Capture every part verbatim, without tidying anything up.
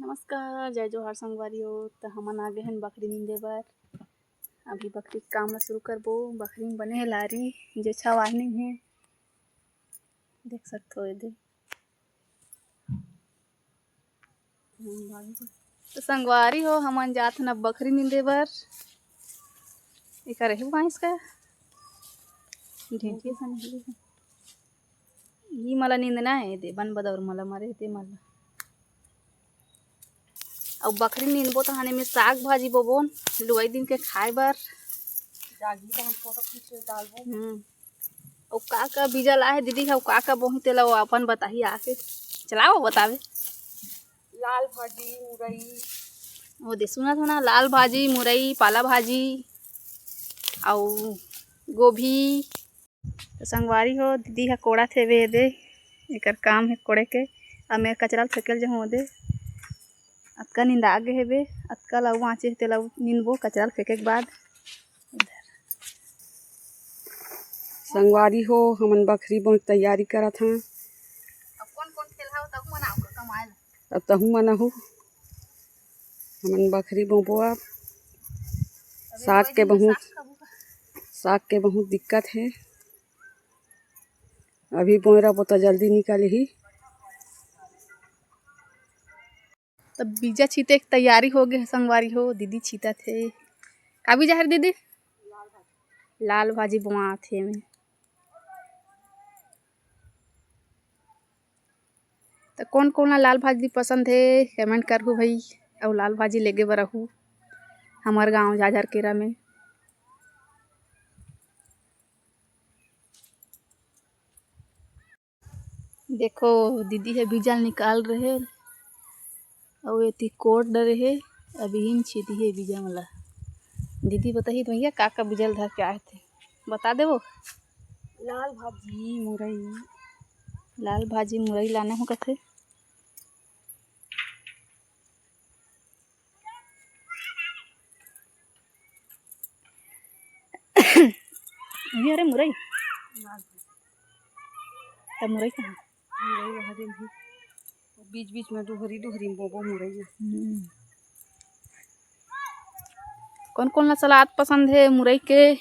नमस्कार, जय जोहार संगवारी हो। त हमन आ गे हन बखरी निंदे बर। अभी बखरी के काम ला शुरू करबो। बखरी में बने हे लारी, जे छवाय नहीं हे, देख सकत हो एदे। त संगवारी हो, हमन जात हन अब बखरी निंदे बर। एकर हे भैंस का ढेंकी असन हे। ई मला निंदना हे, दे बन बदौर मला मरे हे ते मला। अउ बखरी निंदबो त हाने में साग भाजी बोबोन, लुवई दिन के खाए बर। जागी त हम फोटो खींच के डालबो। हम्म। अउ का का बीजा लाए हे दीदी, अउ का का बोही तेला वो अपन बताही आके। चलाओ बतावे। लाल भाजी, मुरई। वो दे सुना था ना, लाल भाजी, मुरई, पाला भाजी, अउ गोभी। त संगवारी हो, दीदी ह कोड़त हेवे एदे, एकर काम हे कोड़े के। अब मैं कचरा ल फेंके ल जाहूँ ओदे। अतका निंदा गे हेबे, अतका ल अउ बाँचे हे, तेला अउ निंदबो कचरा ल फेंके के बाद। संगवारी हो, हमन बखरी बोए के तैयारी करत हन। अब कोन कोन ठेलहा हो, तहु मन आओ कमाए ला। अब तहु मन आहू, हमन बखरी बोबो अब। अबे साग के बहुत, साग के बहुत दिक्कत हे। अभी बोए रहिबो त जल्दी निकलही। तब बीजा छीते के तैयारी हो गे हे संगवारी हो, दीदी छीतत हे। का बीजा हरे दीदी? लाल भाजी बोआत हे एमे। त कोन कोन ला लाल भाजी पसंद हे, comment करहू भई। अउ लाल भाजी लेगे बर आहू हमर गाँव झाझरकेरा में। देखो, दीदी ह बीजा ल निकाल रहे, अउ एती कोड़ डरे हे। अभी इन छीती हे बीजा मन ला। दीदी बताही त भैया का का बीजा ल धर के आए थे, बता देवो। लाल भाजी, मुरई। लाल भाजी, मुरई लाना हो कथे। ये अरे मुरई। त मुरई कहाँ? मुरई वहाँ दिन ही। बीच बीच में डोहरी डोहरी में बोबो मुरई ना। हम्म। कोन कोन ला सलाद पसंद हे मुरई के,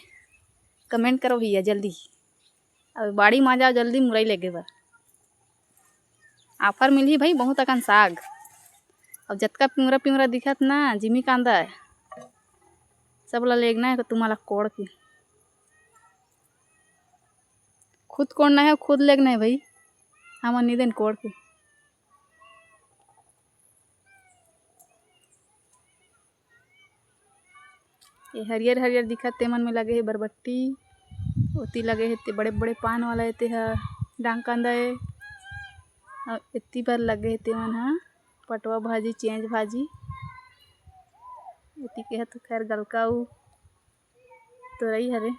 comment करो भैया जल्दी। अब बाड़ी मा जाओ जल्दी मुरई लेगे बर। Offer मिलही भई बहुत अकन साग। अब जतका पिंवरा पिंवरा दिखत ना, जिमी कांदा हे, सब ला लेगना हे तुम्हारा कोड़ के। खुद कोड़ना हे, खुद लेगना हे भई, हमन निदेन कोड़ के। ये हरियर हरियर दिखत, तेमन में लगे हे बरबट्टी, ओती लगे हे ते बड़े बड़े पान वाला, एते ह डांग कांदा ए, अउ एती बर लगे हे तेमन ह पटवा भाजी, चेंज भाजी, एती के ह तो खैर गलका अउ तोरई हरे।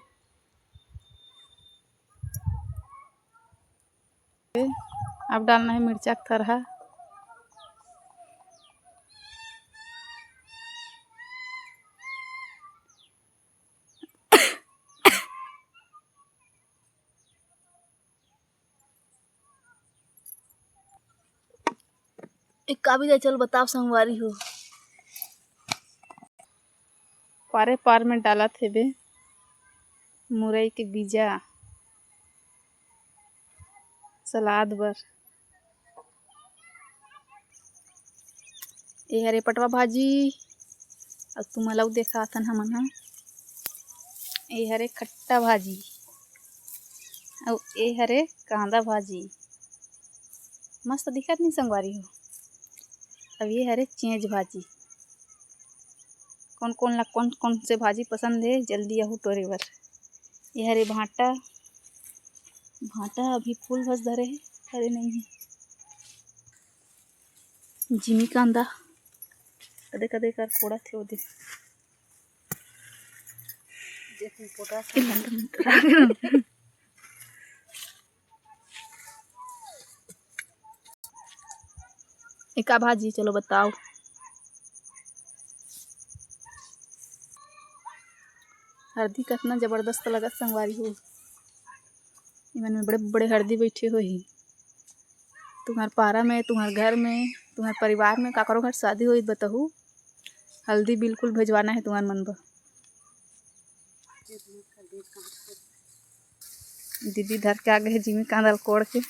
अब डालना हे मिर्चा के थरहा। एक का बीजा चल बताओ संगवारी हो। पारे पार में डालत हेबे मुरई के बीजा सलाद बर। ए हरे पटवा भाजी, अउ तुमन ला अउ देखाथन हमन ह। ए हरे खट्टा भाजी, अउ ए हरे कांदा भाजी। मस्त दिखत नहीं संगवारी हो। अब ये हरे चेंज भाजी। कौन कौन ला कौन कौन से भाजी पसंद हे, जल्दी आहू टोरे बर। ये हरे भांटा, भांटा अभी फूल बस धरे हे, हरे नहीं हे। जिमी कांदा कदे कदे कर कोड़त हे ओदे। एका भाजी चलो बताओ। हरदी कतना जबरदस्त लगत संगवारी हो। इमन में बड़े बड़े हरदी बैठे होही। तुम्हार पारा में, तुम्हार घर में तुम्हर परिवार में काकरो घर शादी होई बताहू, हल्दी बिल्कुल भेजवाना है तुम्हर मन बर। दीदी धर के आगे हे जिमी कांदा ल कोड़ के।